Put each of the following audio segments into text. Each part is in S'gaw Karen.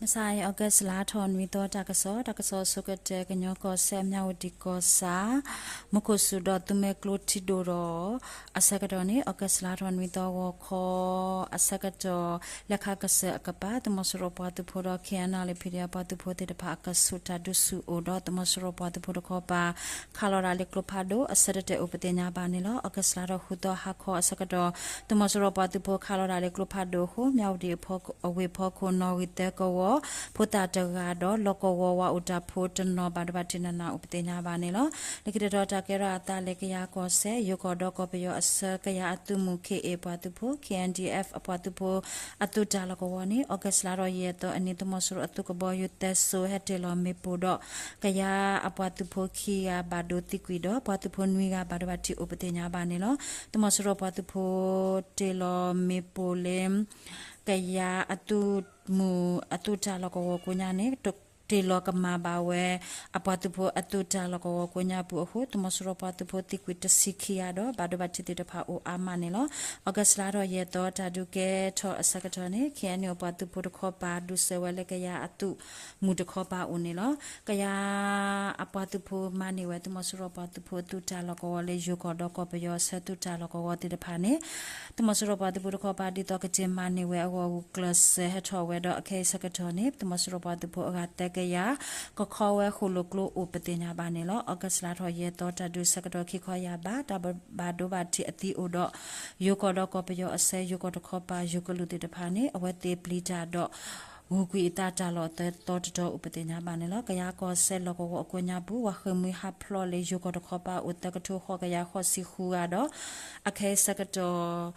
မုၢ်ဆါအံၤ August လါထီၣ်နွံသီ တၢ်ကစီၣ်, တၢ်ကစီၣ်အဆိကတၢၢ် ကညီကီၢ်စဲၣ် မၠၣ်ဝတံၣ်ကီၢ်ဆၣ် မူခိၣ်စူၣ်ဒီးသူမွဲကျိထံဒိၣ်ဒီး အဆၢကတီၢ်န့ၣ် August လါထီၣ်နွံသီ ဂီၤခီ အဆၢကတီၢ် လဲၤခးကစၢၢ်အကပၤ သုးမီၤစိရိၤပှၤသုးဖိဒီး ခ့ၣ်အဲၣ်နီၣ်လၢ ပီၣ်ဒံၣ်ပှၤသုးဖိသ့ၣ်တဖၣ် အကဆူးတၢ်ဒုးဆူၣ်အိၣ်ဒီး သုးမီၤစိရိၤပှၤသုးဖိတခီပၤ ခးလီၤဒၣ်လၢကျိဖးဒိၣ် အဆၢတတဲာ်အိၣ်ပသ့ၣ်ညါဘၣ်န့ၣ်လီၤ. August လါထီၣ်ဃုသီ ဟါခီအဆၢကတီၢ် သုးမီၤစိရိၤပှၤသုးဖိခးလီၤဒၣ်လၢကျိဖးဒိၣ်အဃိ မၠၣ်ဝတံၣ်အဝ့ၢ်ဖီခိၣ် နီၣ်ဂံၢ်သၢကဝီၤ ဖိသၣ်တဂၤဒီး လီၢ်ကဝီၤဝၤအိၣ်တၢ်ဖိတနီၤ ဘၣ်ဒိဘၣ်ထံးနးနးအိၣ်ပသ့ၣ်ညါဘၣ်န့ၣ်လီၤ. လၢခံတတီၤ တၢ်ကဲထီၣ်အသးလၢကယၤကီၢ်စဲၣ် ယိၤကီၢ်ဒီးကီၢ်ပယီၤအဆၢ ကယၤအသုးမုၢ် ခ့ဢ့ၣ် အပှၤသုးဖိ ခ့ၣ်အဲၣ်ဒီအ့ၣ် အပှၤသုးဖိ အသုးတၢ်လီၢ်ကဝီၤန့ၣ် August လါထီၣ်ယဲၢ်သီအနံၤ သုးမီၤစိရိၤအသုးကဘီယူၤသၢစိၤ ဟဲတ့ၢ်လီၤမ့ၣ်ပိၢ်ဒီး ကယၤအပှၤသုးဖိခံဂၤဘၣ်ဒိသံကွံာ်ဒီး ပှၤသုးဖိနွံဂၤဘၣ်ဒိဘၣ်ထံးအိၣ်ပသ့ၣ်ညါဘၣ်န့ၣ်လီၤ. သုးမီၤစိရိၤပှၤသုးဖိတ့ၢ်လီၤမ့ၣ်ပိၢ်လၢ ကယၤအသုးမုၢ်အသုးတၢ်လီၢ်ကဝီၤကိးညါန့ၣ် တ့ၢ်လီၤကမၣ်ဘၣ်ဝဲ အပှၤသုးဖိအသုးတၢ်လီၢ်ကဝီၤကိးညါပူၤအဃိ သုးမီၤစိရိၤပှၤသုးဖိသံကွံာ်တဆံခံဂၤဒီး ဘၣ်ဒိဘၣ်ထံးသ့ၣ်တဖၣ်အိၣ်အါမးန့ၣ်လီၤ. August လါထီၣ်ယဲၢ်သီ တၢ်ဒုးကဲထီၣ်အဆၢကတီၢ်န့ၣ် ခ့ၣ်အဲၣ်နီၣ်လ် အပှၤသုးဖိတခီပၤ ဒုးစၢၤဝဲလၢကယၤအသုးမုၢ်တခီပၤအိၣ်န့ၣ်လီၤ. ကယၤအပှၤသုးဖိမၤန့ၢ်ဝဲ သုးမီၤစိရိၤပှၤသုးဖိအသုးတၢ်လီၢ်ကဝီၤလၢ ယိၤကီၢ်ဒီးကီၢ်ပယီၤအဆၢသုးတၢ်လီၢ်ကဝီၤသ့ၣ်တဖၣ်န့ၣ် သုးမီၤစိရိၤပှၤသုးဖိတခီပၤ ဒ်သိးကတ့ၢ်မၤန့ၢ်ဝဲအဂီၢ် ဂုာ်ကျဲးစၢးဟဲထီၣ်ဝဲဒီး အခဲအံၤဆၢကတီၢ်န့ၣ် သုးမီၤစိရိၤပှၤသုးဖိအဂၤသၢကယၤ ကခီဝဲဃိၣ်လိာ်ကျိအိၣ်ပသ့ၣ်ညါဘၣ်န့ၣ်လီၤ. August လါထီၣ်ယဲၢ်သီ တၢ်ဒုးဆၢကတီၢ်ခံခီယၢ်ဘး တၢ်ဘၣ်ဒိဘၣ်ထံးအသံအိၣ်ဒီး ယိၤကီၢ်ဒီးကီၢ်ပယီၤအဆၢ ယိၤကီၢ်တခီပၤ ယိၤကလုာ်သ့ၣ်တဖၣ်န့ၣ် အဝဲသ့ၣ်ပျံၤတၢ်ဒီး ဂုာ်ကွံာ်အသးတၢ်လီၢ်အသၢသီတတီၤအိၣ်ပသ့ၣ်ညါဘၣ်န့ၣ်လီၤ. ကယၤကီၢ်စဲၣ်လီၢ်ကဝီၤအကိးညါပူၤ ဝၤဃ့ၢ်မှံဟးဖျိးလၢ ယိၤကီၢ်တခီပၤအိၣ်သၢကထိဃိးကယၤဃိးဆံဃုဂၤဒီး အခဲအံၤဆၢကတီၢ်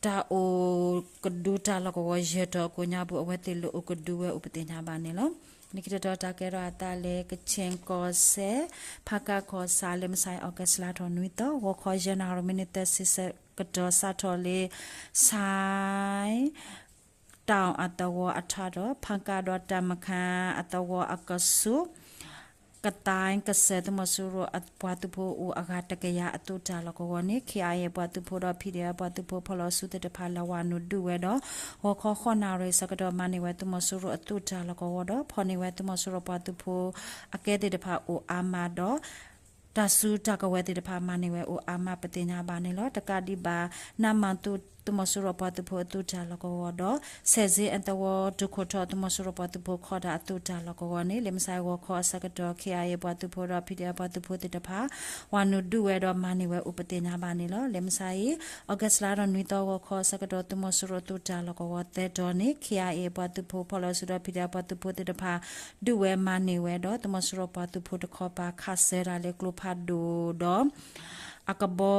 တၢ်အိၣ်ကဒုတၢ်လီၢ်ကဝီၤယဲၢ်တီၤအကိးညါပူၤ အဝဲသ့ၣ်လၢအိၣ်ကဒုဝဲအိၣ်ပသ့ၣ်ညါဘၣ်န့ၣ်လီၤ. လၢခံတတီၤ တၢ်ကဲထီၣ်အသးလၢ ကခ့ၣ်ကီၢ်စဲၣ် ဖးကၣ်ကီၢ်ဆၣ် လၢမုၢ်ဆါအံၤ August လါထီၣ်နွံသီ ဂီၤခီယဲၢ်နၣ်ရံၣ် မံးနံးသၢဆံဆၢကတီၢ် စးထီၣ်လၢ ဆဲတၢ်အသဝီအထးဒီး ဖးကၣ်ဒီးတၢ်မခါအသဝီအကဆူး ကသါကစၢၢ် သုးမီၤစိရိၤအပှၤသုးဖိအိၣ်အဂၤတကယၤအသုးတၢ်လီၢ်ကဝီၤန့ၣ် ခ့ၣ်အဲၣ်အ့ၣ် အပှၤသုးဖိဒီး ဖံၣ်ဒဲၣ်အပှၤသုးဖိ ဖီၣ်လီၤအစုသ့ၣ်တဖၣ် လဲၤဝၤနုာ်ဒုးဝဲဒီး ဂီၤခီဃိးနၣ်ရံၣ်ဆၢကတီၢ် မၤန့ၢ်ဝဲသုးမီၤစိရိၤအသုးတၢ်လီၢ်ကဝီၤဒီး ဖီၣ်န့ၢ်ဝဲသုးမီၤစိရိၤပှၤသုးဖိအကဲသ့ၣ်တဖၣ်အိၣ်အါမးဒီး တၢ်စုတၢ်ကဝဲၤသ့ၣ်တဖၣ် မၤန့ၢ်ဝဲအိၣ်အါမးပသ့ၣ်ညါဘၣ်န့ၣ်လီၤ. တကးဒံးဘၣ် နးမၤသူ သုးမီၤစိရိၤပှၤသုးဖိအသုးတၢ်လီၢ်ကဝီၤဒီး ဆဲးစ့အသဝီ တုၤခိၣ်ထီၣ် သုးမီၤစိရိၤပှၤသုးဖိခီတၢ်အသုးတၢ်လီၢ်ကဝီၤန့ၣ် လၢမုၢ်ဆါအံၤဂီၤခီအဆၢကတီၢ် ခ့ၣ်အဲၣ်အ့ၣ် အပှၤသုးဖိဒီး ဖံၣ်ဒဲၣ်အ့ၣ် အပှၤသုးဖိသ့ၣ်တဖၣ် ဝၤနုာ်ဒုးဝဲဒီးမၤန့ၢ်ဝဲအိၣ်ပသ့ၣ်ညါဘၣ်န့ၣ်လီၤ. လၢမုၢ်ဆါအံၤ August လါထီၣ်နွံသီ ဂီၤခီအဆၢကတီၢ် သုးမီၤစိရိၤအသုးတၢ်လီၢ်ကဝီၤသၢတီၤန့ၣ် ခ့ၣ်အဲၣ်အ့ၣ် အပှၤသုးဖိ ဖီၣ်လီၤအစုဒီး ဖံၣ်ဒဲၣ်အ့ၣ် အပှၤသုးဖိသ့ၣ်တဖၣ် ဒုးဝဲမၤန့ၢ်ဝဲဒီး သုးမီၤစိရိၤပှၤသုးဖိတခီပၤ ခးစၢၤတၢ်လၢကျိဖးဒိၣ်ဒီး အကဘီ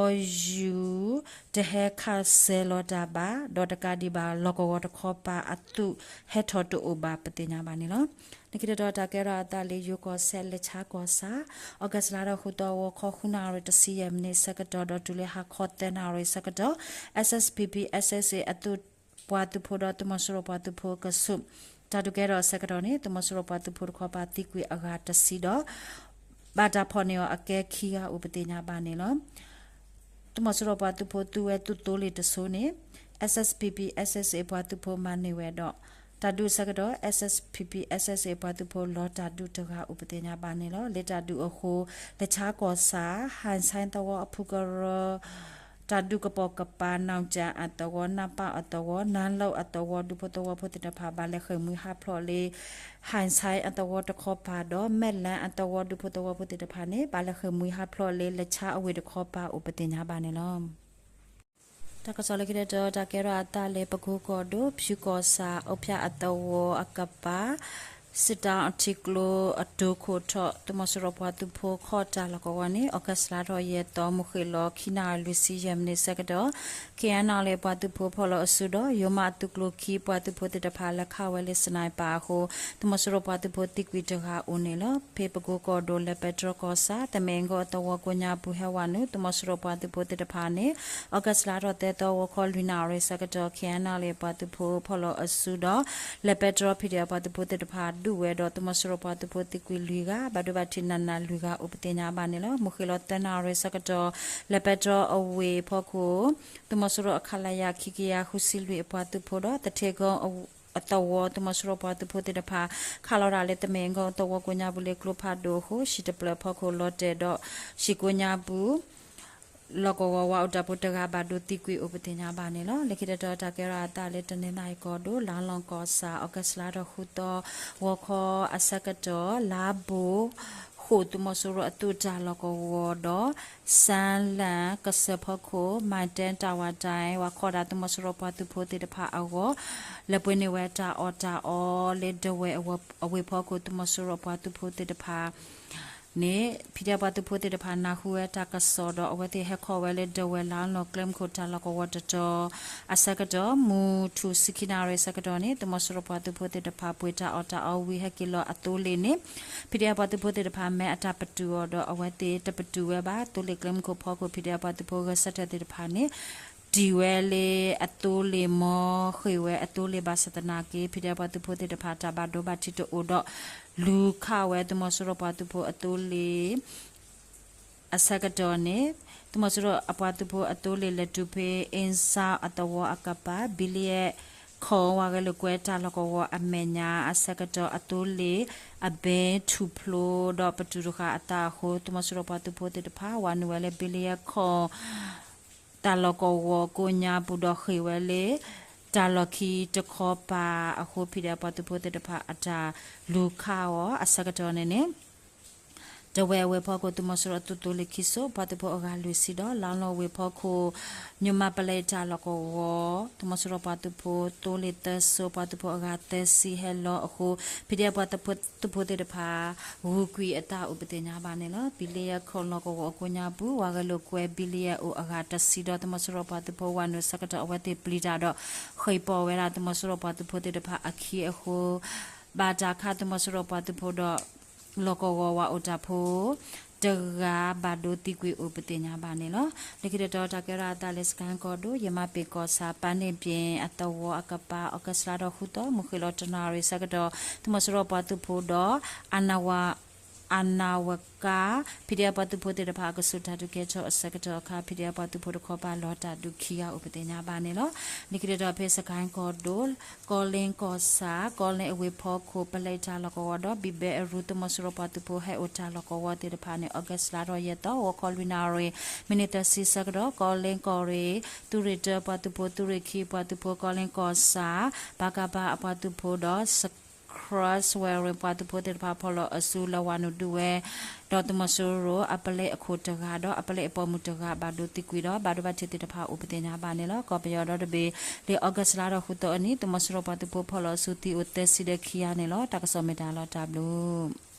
ယူၤ တဟဲခးစၢၤလီၤတၢ်ဘၣ် ဒီးတကးဒံးဘၣ် လီၢ်ကဝီၤတခီပၤအသုးဟဲထီၣ်တအိၣ်ဘၣ်ပသ့ၣ်ညါဘၣ်န့ၣ်လီၤ. လၢခံတတီၤ တၢ်ကဲထီၣ်အသးလၢယိၤကီၢ်စဲၣ် လၢဆါကီၢ်ဆၣ် August လါထီၣ်ဃုသီ ဂီၤခီဃုနၣ်ရံၣ်တဆံယဲၢ်မံးနံးဆၢကတီၢ်ဒီး တုၤလၢဟါခီသၢနၣ်ရံၣ်ဆၢကတီၢ် SSPP SSA အသုးပှၤသုးဖိဒီး သုးမီၤစိရိၤပှၤသုးဖိကဆူး တၢ်ဒုးကဲထီၣ်အဆၢကတီၢ်န့ၣ် သုးမီၤစိရိၤပှၤသုးဖိတခီပၤသံကွံာ်အဂၤတဆံဒီး ဘၣ်တၢ်ဖီၣ်န့ၢ်အီၤအကဲခံဂၤအိၣ်ပသ့ၣ်ညါဘၣ်န့ၣ်လီၤ. သုးမီၤစိရိၤပှၤသုးဖိသုဝဲသုးသိလ့ၣ်တစိၤန့ၣ် SSPP SSA ပှၤသုးဖိမၤန့ၢ်ဝဲဒီး တၢ်ဒုးအဆၢကတီၢ် SSPP SSA ပှၤသုးဖိလီၤတၢ်ဒုးတဂၤအိၣ်ပသ့ၣ်ညါဘၣ်န့ၣ်လီၤ. လၢတၢ်ဒုးအဃိ လၢဆါကီၢ်ဆၣ် ဟၣ်ဆဲသဝီအဖုကရၢ တၢ်ဒုးကပိာ်ကပၤ နီၣ်ကၠၣ်အသဝီ နၢ်ပၢၣ်အသဝီ နၢ်လိၣ်အသဝီ ဒူဖိသဝီဖိသ့ၣ်တဖၣ် ဘၣ်လဲၤဃ့ၢ်မှံဟးဖျိးလၢ ဟၣ်ဆဲအသဝီတခီပၤဒီး မဲၣ်လၣ်အသဝီ ဒူဖိသဝီဖိသ့ၣ်တဖၣ်န့ၣ် ဘၣ်လဲၤဃ့ၢ်မှံဟးဖျိးလၢ လၢဆါအဝ့ၢ်တခီပၤအိၣ်ပသ့ၣ်ညါဘၣ်န့ၣ်လီၤ. တၢ်ကစီၣ်လၢခံတတီၤ တၢ်ကဲထီၣ်အသးလၢပကိကီၢ်ဒိၣ် ဖၠူကီၢ်ဆၣ် အိၣ်ဖၠၣ်အသဝီအကပၤ စံးတၢ်အထံကျိအတိခိၣ်ထီၣ် သုးမီၤစိရိၤပှၤသုးဖိခီတၢ်လီၢ်ကဝီၤန့ၣ် August လါထီၣ်ယဲၢ်သီ မုၢ်ဃ့ၢ်လီၤခံနၣ်ရံၣ်လွံၢ်ဆံယဲၢ်မံးနံးဆၢကတီၢ် ခ့ၣ်အဲၣ်နီၣ်လ့ၣ် ပှၤသုးဖိဖီၣ်လီၤအစုဒီး ယိၤမးအသုးကျိၤခံ ပှၤသုးဖိသ့ၣ်တဖၣ် လဲၤခးဝဲလၢ sniper အဃိ သုးမီၤစိရိၤပှၤသုးဖိသံကွံာ်တဂၤအိၣ်န့ၣ်လီၤ. ဖဲပကိကီၢ်ဒိၣ် လဲၤပဲတြီကီၢ်ဆၣ် သမ့ၣ်အ့ၣ်ကီၢ်အသဝီကိးညါပူၤဟဲဝၤနုာ် သုးမီၤစိရိၤပှၤသုးဖိသ့ၣ်တဖၣ်န့ၣ် August လါထီၣ်သၢသီ ဂီၤခီလွံၢ်နၣ်ရံၣ်ဆၢကတီၢ် ခ့ၣ်အဲၣ်နီၣ်လ့ၣ် ပှၤသုးဖိဖီၣ်လီၤအစုဒီး လဲၤပဲတြီ ဖံၣ်ဒဲၣ် ပှၤသုးဖိသ့ၣ်တဖၣ် ဒုးဝဲဒီး သုးမီၤစိရိၤပှၤသုးဖိသံကွံာ်လွံၢ်ဂၤ ဘၣ်ဒိဘၣ်ထံးနးနးလွံၢ်ဂၤအိၣ်ပသ့ၣ်ညါဘၣ်န့ၣ်လီၤ. မုၢ်ဃ့ၢ်လီၤသၢနၣ်ရံၣ်ဆၢကတီၢ် လဲၤပဲတြီအဝ့ၢ်ဖီခိၣ် သုးမီၤစိရိၤအ ခလရ ခံကယၤဃုဆံလွံၢ်အပှၤသုးဖိဒီး သထ့ကီအ အသဝီ သုးမီၤစိရိၤပှၤသုးဖိသ့ၣ်တဖၣ် ခးလီၤတၢ်လၢ တမဲာ်ကီၢ်သဝီကိးညါပူၤလၢကျိဖးဒိၣ်အဃိ ဟံၣ်တဖျၢၣ်အဖီခိၣ်လီၤတဲာ်ဒီး ဟံၣ်ကိးညါပူၤ လီၢ်ကဝီၤဝးအိၣ်တၢ်ဖိတဂၤဘၣ်ဒိသံကွံာ်အိၣ်ပသ့ၣ်ညါဘၣ်န့ၣ်လီၤ. လၢခံတတီၤတၢ်ကဲထီၣ်အသးလၢတနီသရံၣ်ကီၢ်ဒိၣ် လါလီၢ်ကီၢ်ဆၣ် အီကူးလါထီၣ်ဃုသီ ဂီၤခီအဆၢကတီၢ် လါဘိၣ်ဃိၣ်သုးမီၤစိရိၤအသုးတၢ်လီၢ်ကဝီၤဒီး စၣ်လၣ်ကစၢၢ်ဖီခိၣ် မၢ်တဲတၢ်ဝၣ်တၢ် ဝၤခီဒၣ်သုးမီၤစိရိၤပှၤသုးဖိသ့ၣ်တဖၣ်အဂီၢ် လဲၤပှ့ၤန့ၢ်ဝဲတၢ်အီၣ်တၢ်အီလၢဒဝဲၢ်အဝ့ၢ်ဖီခိၣ် သုးမီၤစိရိၤပှၤသုးဖိသ့ၣ်တဖၣ် န့ၣ် ဖံးဒဲးပှၤသုးဖိသ့ၣ်တဖၣ် နၢ်ဟူဝဲတၢ်ကစီၣ်ဒီး အဝဲသ့ၣ်ဟဲခီဝဲလၢဒဝဲၢ်လါလီၢ်ကျဲမုၢ်ခိၣ်တၢ်လီၢ်ကဝီၤတတီၤ အဆၢကတီၢ် မုၢ်ထူၣ်ဆံခံနၣ်ရံၣ်အဆၢကတီၢ်န့ၣ် သုးမီၤစိရိၤပှၤသုးဖိသ့ၣ်တဖၣ် ပှ့ၤတၢ်အီၣ်တၢ်အီဝံၤဟဲက့ၤလီၤအသိလ့ၣ်န့ၣ် ဖံးဒဲးပှၤသုးဖိသ့ၣ်တဖၣ် မ့ၢ်အတၢ်ပတုာ်အီၤဒီး အဝဲသ့ၣ်တပတုာ်ဝဲဘၣ် သိလ့ၣ်ကျဲမုၢ်ခိၣ်ဖီခိၣ် ဖံးဒဲးပှၤသုးဖိဂဲၤဆၢထၢၣ်သ့ၣ်တဖၣ်န့ၣ် တံၢ်ဝဲလၢအသိလ့ၣ်မ့ၢ် ဃ့ၢ်ဝဲအသိလ့ၣ်ဘၣ်ဆၣ်သနာ်က့ ဖံးဒဲးပှၤသုးဖိသ့ၣ်တဖၣ် တၢ်ဘၣ်ဒိဘၣ်ထံးတအိၣ်ဒီး လူၤခးဝဲသုးမီၤစိရိၤပှၤသုးဖိအသိလ့ၣ် အဆၢကတီၢ်န့ၣ် သုးမီၤစိရိၤအပှၤသုးဖိအသိလ့ၣ်လဲၤတုၤဖဲ အ့ၣ်စၣ်အသဝီအကပၤ ဘံလံယဲၢ်ခိၣ် ဝၤဂဲၤလိာ်ကွဲတၢ်လီၢ်ကဝီၤအမဲာ်ညါ အဆၢကတီၢ်အသိလ့ၣ် အဘဲထူၣ်ဖျိဒီးပတုာ်တဃာ်အသးအဃိ သုးမီၤစိရိၤပှၤသုးဖိသ့ၣ်တဖၣ် ဝၤနုာ်ဝဲလၢဘံလံယဲၢ်ခိၣ် တၢ်လီၢ်ကဝီၤကိးညါပူၤဒီးဃ့ၢ်ဝဲလၢ တၢ်လီၢ်ခံတခီပၤအဃိ ဖံးဒဲးပှၤသုးဖိသ့ၣ်တဖၣ်အတၢ်လူၤခးအီၤ အဆၢကတီၢ်န့ၣ်န့ၣ် ဒဝဲၢ်အဝ့ၢ်ဖီခိၣ် သုးမီၤစိရိၤအသုးသိလ့ၣ်ခံစိ ပှၤသုးဖိအဂၤလွံၢ်ဆံဒီး လါလီၢ်ဝ့ၢ်ဖီခိၣ် ညိမပလဲတၢ်လီၢ်ကဝီၤ သုးမီၤစိရိၤပှၤသုးဖိသိလ့ၣ်သၢစိ ပှၤသုးဖိအဂၤသၢဆံဟဲလီၤအဃိ ဖံးဒဲးပှၤသုးဖိသ့ၣ်တဖၣ် ဂုာ်ကွံာ်အသးအိၣ်ပသ့ၣ်ညါဘၣ်န့ၣ်လီၤ. ဘံလံယဲၢ်ခိၣ်လီၢ်ကဝီၤအကိးညါပူၤ ဝၤဂဲၤလိာ်ကွဲဘံလံယဲၢ်အိၣ်အဂၤတဆံဒီး သုးမီၤစိရိၤပှၤသုးဖိဝၤနုာ်အဆၢကတီၢ် အဝဲသ့ၣ်ပျံၤတၢ်ဒီး ဃ့ၢ်ပိာ်ဝဲဒၣ် သုးမီၤစိရိၤပှၤသုးဖိသ့ၣ်တဖၣ်အခံအဃိ ဘၣ်တၢ်ခးသုးမီၤစိရိၤပှၤသုးဖိဒီး လီၢ်ကဝီၤဝၤအိၣ်တၢ်ဖိ တဂၤဘၣ်ဒိသံကွံာ်အိၣ်ပသ့ၣ်ညါဘၣ်န့ၣ်လီၤ. လၢခံတတီၤတၢ်ကဲထီၣ်အသးလၢစကဲၣ်ကီၢ်ဒိၣ် ယမၤပ့ၣ်ကီၢ်ဆၣ် ပၣ်န့ၣ်ပၠ့ၣ်အသဝီအကပၤ အီကူးလါထီၣ်ဃုသီ မုၢ်ဃ့ၢ်လီၤတနၣ်ရံၣ်ဆၢကတီၢ် သုးမီၤစိရိၤပှၤသုးဖိဒီး အနဝ အနဝက ဖံးဒဲးပှၤသုးဖိသ့ၣ်တဖၣ် အကဆူးတၢ်ဒုးကဲထီၣ်အဆၢကတီၢ်အခါ ဖံးဒဲးပှၤသုးဖိတခီပၤလီၤတၢ်ဒုးခံဂၤအိၣ်ပသ့ၣ်ညါဘၣ်န့ၣ်လီၤ. လၢခံတတီၤဖဲစကဲၣ်ကီၢ်ဒိၣ် ကီလ့ကီၢ်ဆၣ် ကီလ့အဝ့ၢ်ဖီခိၣ် ပလဲတၢ်လီၢ်ကဝီၤဒီး ဘံၣ်ဘဲအရူ သုးမီၤစိရိၤပှၤသုးဖိဟဲအိၣ်တၢ်လီၢ်ကဝီၤသ့ၣ်တဖၣ်န့ၣ် အီကူးလါထီၣ်ယဲၢ်သီ ဂီၤခီလွံၢ်နၣ်ရံၣ် မံးနံးသၢဆံဆၢကတီၢ် ကီလ့ကီၢ်ရ့ၣ် သုးရ့ၣ်တၢပှၤသုးဖိ သုးရ့ၣ်ခံပှၤသုးဖိ ကီလ့ကီၢ်ဆၣ် ပကဖ အပှၤသုးဖိဒီး စခရၣ်ဝဲရ့ၣ်ပှၤသုးဖိသ့ၣ်တဖၣ် ဖီၣ်လီၤအစုလၢဝၤနုာ်ဒုးဝဲ ဒီးသုးမီၤစိရိၤအပလဲအခိၣ်တဂၤဒီး အပလဲအပိာ်မုၣ်တဂၤ ဘၣ်ဒိသံကွံာ်ဒီး ဘၣ်ဒိဘၣ်ထံးသ့ၣ်တဖၣ်အိၣ်ပသ့ၣ်ညါဘၣ်န့ၣ်လီၤ. ကီၢ်ပယီၤဒီတဘ့ၣ် လၢအီကူးလါထီၣ်ဃုသီအနံၤ သုးမီၤစိရိၤပှၤသုးဖိဖီၣ်လီၤအစုသံအိၣ်သၢဆံဒီးခံဂၤန့ၣ်လီၤ. တၢ်ကစီၣ်မ့ၢ်တၢ်လီၤတၢ်ဘျုး